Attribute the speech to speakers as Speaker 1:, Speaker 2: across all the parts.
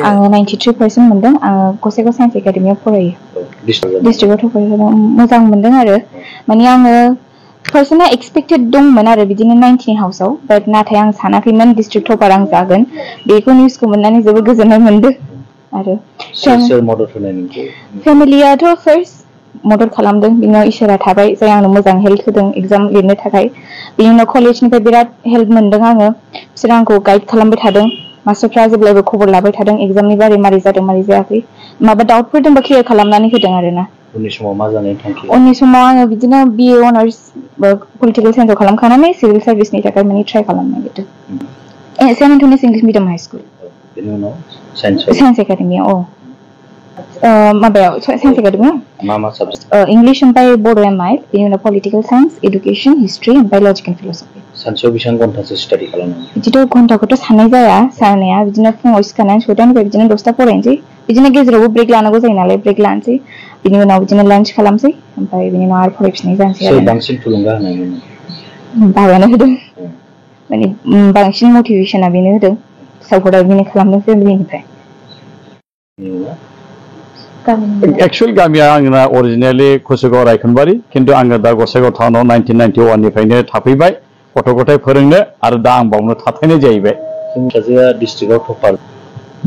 Speaker 1: आङो 93% मोनदों आङो गसाइगाव साइन्स एकाडेमियाव फरायो डिस्ट्रिक्टआव फरायदों मोजां मोनदों आरो माने आङो फार्स्टना एक्सपेक्टेड दंमोन आरो बिदिनो 90 हाउसआव बाट नाथाय आं सानाखैमोन डिस्ट्रिक्ट टपार आं जागोन बेखौ निउसखौ मोननानै जोबोद गोजोननाय मोनदों आरो फेमिलियाथ' फार्स्ट मदद खालामदों बिनाव इसोरा थाबाय जाय आंनो मोजां हेल्प होदों एग्जाम लिरनो थाखाय बिनि उनाव कलेजनिफ्राय बिराद हेल्प मोनदों आङो बिसोर आंखौ गाइड खालामबाय थादों मास्टारफ्रा जेब्लायबो खबर लाबाय थादों एग्जामनि बारै मारै जादों मारै जायाखै माबा डाउटफोर दंबा क्लियार खालामनानै होदों आरोना उननि समाव मा जानो थांखि उननि समाव आङो बिदिनो बिए अनार्स पलिटिकल साइन्सआव खालामखानानै सिभिल सार्भिसनि थाखाय माने ट्राइ खालामनो नागिरदों saint Anthony's English medium high school बेनि उनाव साइन्स एकाडेमियाव माबायाव साइन्स एकाडेमियाव मा साबजेक्ट इंलिश ओमफ्राय बड' एमआइ बेनि उनाव पलिटिकल साइन्स एडुकेसन हिस्ट्रि ओमफ्राय लजिक एन्ड फिलसफि सानसेयाव बेसेबां घन्टासो स्टाडि खालामो बिदिथ' घन्टाखौथ' साननाय जाया साननाया बिदिनो फुङाव सिखारनानै 6टानिफ्राय बिदिनो 10टा फरायनोसै बिदिनो गेजेरावबो ब्रेक लानांगौ जायो नालाय ब्रेक लानोसै बिनि उनाव बिदिनो लान्च खालामसै ओमफ्राय बिनि उनाव आरो फरायफिननाय जानोसै आरो बांसिन थुलुंगा होनाय बाबायानो होदों माने बांसिन मटिभेसना बेनो होदों सापर्टआ बेनो खालामदों फेमिलिनिफ्राय
Speaker 2: एक्चुअल गामिया आंना अरिजिनेलि कुसुगाव रायखनबारि खिन्थु आङो दा गसाइगाव टाउनाव 1991 निफ्रायनो थाफैबाय गथ' गथाय फोरोंनो आरो दा आं बावनो थाथायनाय जाहैबाय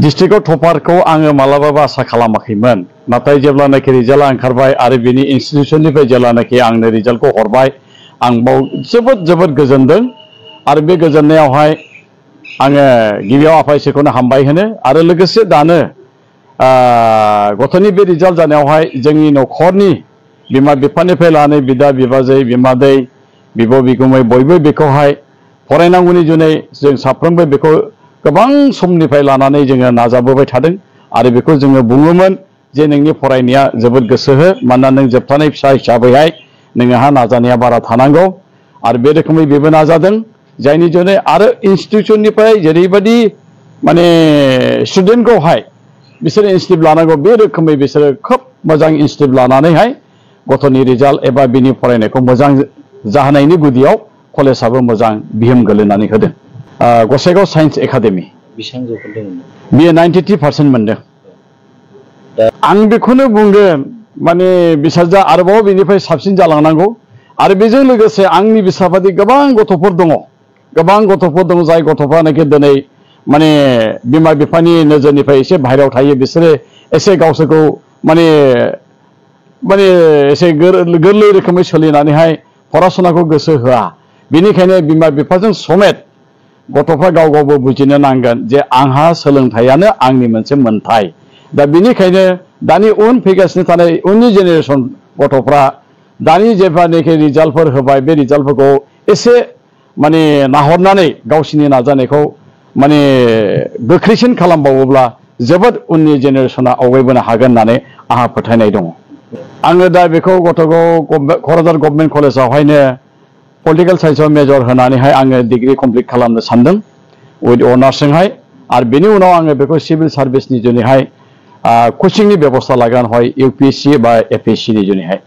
Speaker 2: डिस्ट्रिक्टआव टपारखौ आङो मालाबाबो आसा खालामाखैमोन नाथाय जेब्लानाखि रिजाल्टआ ओंखारबाय आरो बेनि इनस्टिटिउसननिफ्राय जेब्लानाखि आंनो रिजाल्टखौ हरबाय आं बाव जोबोद गोजोनदों आरो बे गोजोननायावहाय आङो गिबियाव आफा इसोरखौनो हामबाय होनो आरो लोगोसे दानो गथ'नि बे रिजाल्ट जानायावहाय जोंनि न'खरनि बिमा बिफानिफ्राय लानानै बिदा बिबाजै बिमादै बिब' बिगुमै बयबो बेखौहाय फरायनांगौनि जुनै जों साफ्रोमबो बेखौ गोबां समनिफ्राय लानानै जोङो नाजाबोबाय थादों आरो बेखौ जोङो बुङोमोन जे नोंनि फरायनाया जोबोद गोसो हो मानोना नों जोबथानाय फिसा हिसाबैहाय नोंहा नाजानाया बारा थानांगौ आरो बे रोखोमै बेबो नाजादों जायनि जुनै आरो इनस्टिटिउसननिफ्राय जेरैबायदि माने स्टुडेन्टखौहाय बिसोरो इनस्टिटिउट लानांगौ बे रोखोमै बिसोरो खोब मोजां इनस्टिटिउट लानानैहाय गथ'नि रिजाल्ट एबा बिनि फरायनायखौ मोजां जाहोनायनि गुदियाव कलेजाबो मोजां बिहोम गोलैनानै होदों गसाइगाव साइन्स एकाडेमि बेसेबां जौखोन्दो मोनदों बियो 93% मोनदों आं बेखौनो बुंगोन माने बिसाजा आरोबाव बेनिफ्राय साबसिन जालांनांगौ आरो बेजों लोगोसे आंनि बिसाबादि गोबां गथ'फोर दङ जाय गथ'फ्रानोखि दिनै माने बिमा बिफानि नोजोरनिफ्राय एसे बाहेरायाव थायो बिसोरो एसे गावसोरखौ माने एसे गोरलै रोखोमै सोलिनानैहाय फराशनाखौ गोसो होआ बेनिखायनो बिमा बिफाजों समेत गथ'फ्रा गाव गावबो बुजिनो नांगोन जे आंहा सोलोंथाइयानो आंनि मोनसे मोन्थाय दा बेनिखायनो दानि फैगासिनो थानाय उननि जेनेरेसन गथ'फ्रा दानि जेब्लानाखि रिजाल्टफोर होबाय बे रिजाल्टफोरखौ एसे माने नाहरनानै गावसिनि नाजानायखौ माने गोख्रैसिन खालामबावोब्ला जोबोद उननि जेनेरेसना आवगायबोनो हागोन होननानै आंहा फोथायनाय दङ आङो दा बेखौ गथ'खौ क'क्राझार गभर्नमेन्ट कलेजावहायनो पलिटिकेल साइन्सआव मेजर होनानैहाय आङो डिग्री कमप्लिट खालामनो सानदों उइथ अनार्सजोंहाय आरो बेनि उनाव आङो बेखौ सिभिल सार्भिसनि जुनैहाय कचिंनि बेबस्था लागोन हय UPSC बा FSC नि जुनैहाय